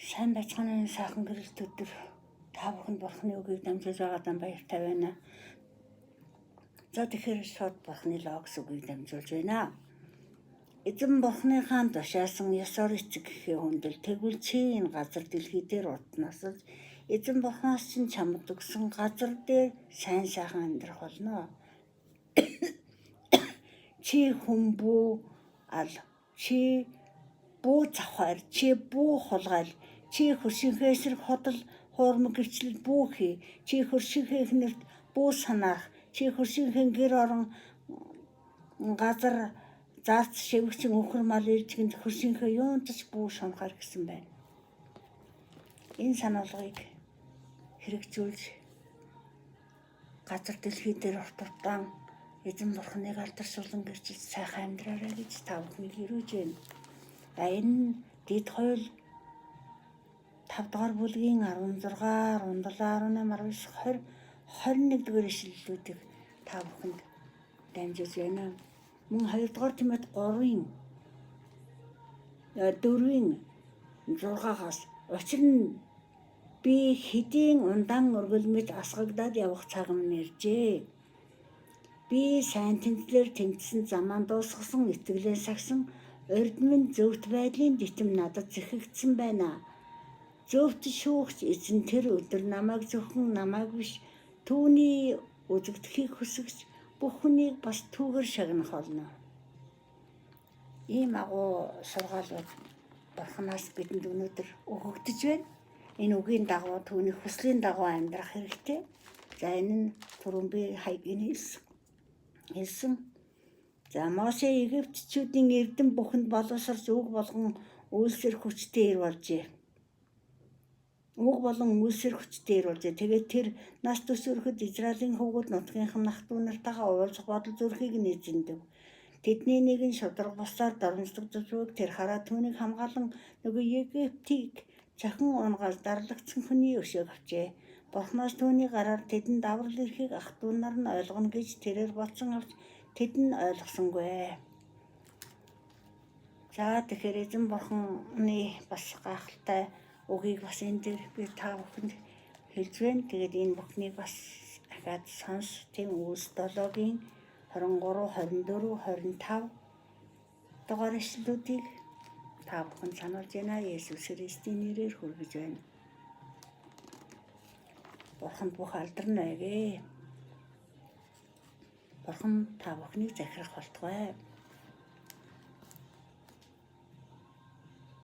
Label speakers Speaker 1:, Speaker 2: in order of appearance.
Speaker 1: Сайн байцгаана уу, сайхан гэрэлт өдөр. Та бүхэнд Бурхны үгийг дамжуулж байгаадаа баяртай байна. За, тэгэхээр шууд Бурхны логос үгийг дамжуулж байна. Эзэн Бурхны хаан тушаасан ёсоор эцэг гэхээ хүндэл. Тэгвэл чи энэ газар дэлхий дээр урт насалж, эзэн Бурханаас чинь чамд өгсөн газар дээр сайн сайхан амьдрах болно. Чи хүн бүү ал, чи бүү завхаар, чи бүү хулгайл, чи хөршийнхээ эсрэг худал хуурмаг гэрчлэл бүү хий, чи хөршийнхээ эхнэрт бүү санаарах, чи хөршийнхээ гэр орон газар зарц шивгчин үхэр мал илжгэнд хөршийнхээ юунд ч бүү шунахаар гэсэн байна. Энэ сануулгыг хэрэгжүүлж, газар дэлхий дээр урт удаан эзэн Бурхныг алдаршуулан гэрчилж сайхан амьдраарай гэж та бүхнийг ерөөж байна. А энэ дэд хууль 5 дугаар бүлгийн 16, 17, 18, 19, 20, 21 дугаар ишлэлүүдийг та бүхэнд дамжуулж байна. Мөн 2 дугаар Тимот 3-ын 4-ийн 6-аас: "Учир нь би хэдийн ундаан өргөл мэт асгагдаад явах цаг минь иржээ. Би сайн тэмцлээр тэмцсэн, замаа дуусгасан, итгэлээ сахисан. Урьд минь зөвхт байдлын дитэм надад зэхэгдсэн байна. Зөвхт шүүгч эзэн тэр өдөр намайг, зөвхөн намайг биш, түүний үзэгдэхийг хүсэгч бүх хүнийг бас түүгээр шагнах болно." Ийм агуу сургаалууд Бурханаас бидэнд өнөөдөр өгөгдөж байна. Энэ үгийн дагуу, түүний хүслийн дагуу амьдрах хэрэгтэй. За, энэ нь түрүүн би хаягийн хэлсэн. За, Мосе Египтчүүдийн эрдэм бүхэнд боловсарч үг болгон үйлсээр хүчтэй эр болжээ. Үг болон үйлсээр хүчтэй эр болжээ. Тэгээд тэр нас төсөөрөхөд Израилийн хөвгүүд нутгийнхан ах дүү нартайгаа уулзах бодол зүрхийг нь эзэмдэв. Тэдний нэг нь шударга бусаар доромжлог зүсвэг тэр хараа түүнийг хамгаалан нөгөө Египтийг цохин унагаас дарлагдсан хүний өшөөг авчээ. Бурханаас түүний гараар тэдэнд аврал ирэхийг ах дүү нар нь ойлгоно гэж тэрээр бодсон авч тэд нь ойлгосонгүй. За, тэгэхээр эзэн Бурханы бас гайхалтай үгийг бас энэ дээр би та бүхэнд хэлж байна. Тэгээд энэ бүхнийг бас дахиад сонс. Тийм, Үйлс 7-гийн 23, 24, 25 дугаар ишлэлүүдийг та бүхэн сануулж байна. Есүс Христийн нэрээр хүргэж байна. Бурханд бүх алдар нь байгээ. Бурхан та бүхнийг захирах болтугай.